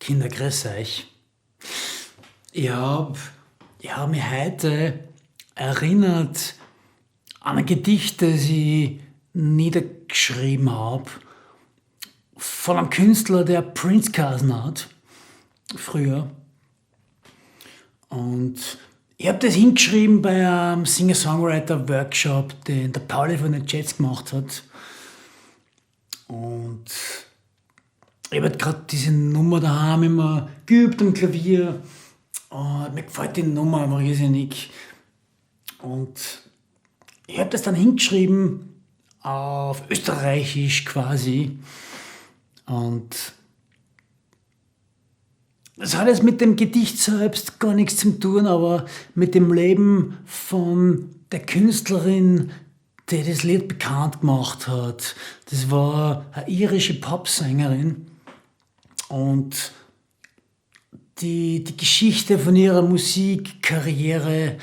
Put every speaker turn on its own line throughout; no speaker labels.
Kinder, grüß euch. Ich hab mich heute erinnert an ein Gedicht, das ich niedergeschrieben hab, von einem Künstler, der Prince geheißen hat, früher. Und ich hab das hingeschrieben bei einem Singer-Songwriter-Workshop, den der Pauli von den Jets gemacht hat. Und ich hab halt grad diese Nummer daheim immer geübt am Klavier. Und mir gefällt die Nummer einfach irrsinnig. Und ich hab das dann hingeschrieben, auf Österreichisch quasi. Und das hat jetzt mit dem Gedicht selbst gar nichts zu tun, aber mit dem Leben von der Künstlerin, die das Lied bekannt gemacht hat. Das war eine irische Popsängerin und die Geschichte von ihrer Musikkarriere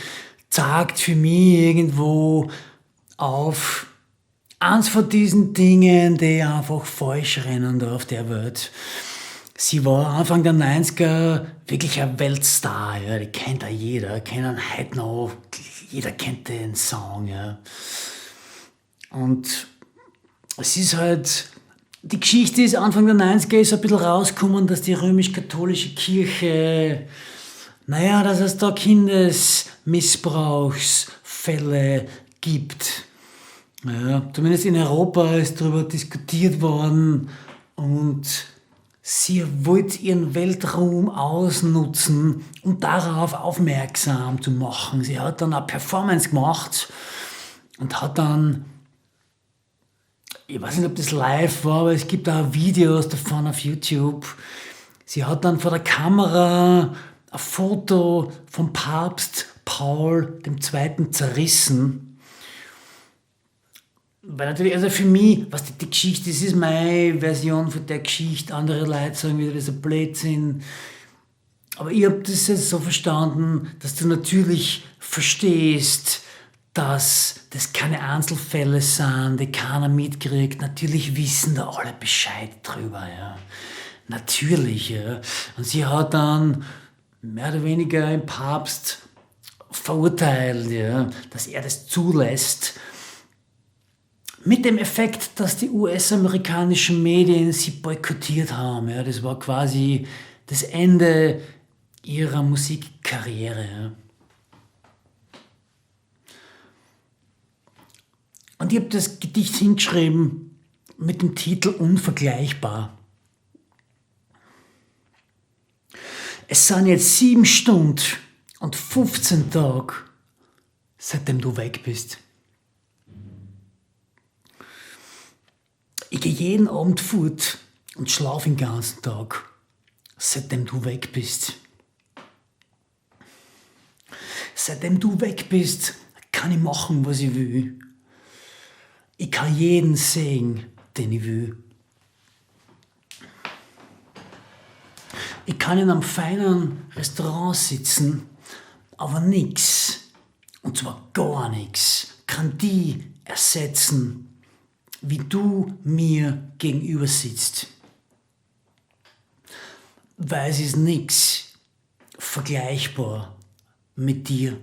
zeigt für mich irgendwo auf eins von diesen Dingen, die einfach falsch rennen da auf der Welt. Sie war Anfang der 90er wirklich ein Weltstar, ja, die kennt auch jeder, kennen heute noch, jeder kennt den Song, ja. Und es ist halt, die Geschichte ist, Anfang der 90er ist ein bisschen rausgekommen, dass die römisch-katholische Kirche, naja, dass es da Kindesmissbrauchsfälle gibt. Ja, zumindest in Europa ist darüber diskutiert worden und sie wollte ihren Weltruhm ausnutzen, um darauf aufmerksam zu machen. Sie hat dann eine Performance gemacht und hat dann, ich weiß nicht, ob das live war, aber es gibt auch Videos davon auf YouTube. Sie hat dann vor der Kamera ein Foto vom Papst Paul II. Zerrissen. Weil natürlich, also für mich, was die Geschichte, das ist meine Version von der Geschichte, andere Leute sagen wieder, das ist ein Blödsinn. Aber ich hab das jetzt so verstanden, dass du natürlich verstehst, dass das keine Einzelfälle sind, die keiner mitkriegt. Natürlich wissen da alle Bescheid drüber, ja. Natürlich, ja. Und sie hat dann mehr oder weniger den Papst verurteilt, ja, dass er das zulässt. Mit dem Effekt, dass die US-amerikanischen Medien sie boykottiert haben. Ja. Das war quasi das Ende ihrer Musikkarriere. Ja. Und ich hab das Gedicht hingeschrieben mit dem Titel Unvergleichbar. Es sind jetzt 7 Stunden und 15 Tage, seitdem du weg bist. Ich geh jeden Abend fort und schlaf den ganzen Tag, seitdem du weg bist. Seitdem du weg bist, kann ich machen, was ich will. Ich kann jeden sehen, den ich will. Ich kann in einem feinen Restaurant sitzen, aber nix, und zwar gar nix, kann die ersetzen, wie du mir gegenüber sitzt. Weil es ist nix vergleichbar mit dir.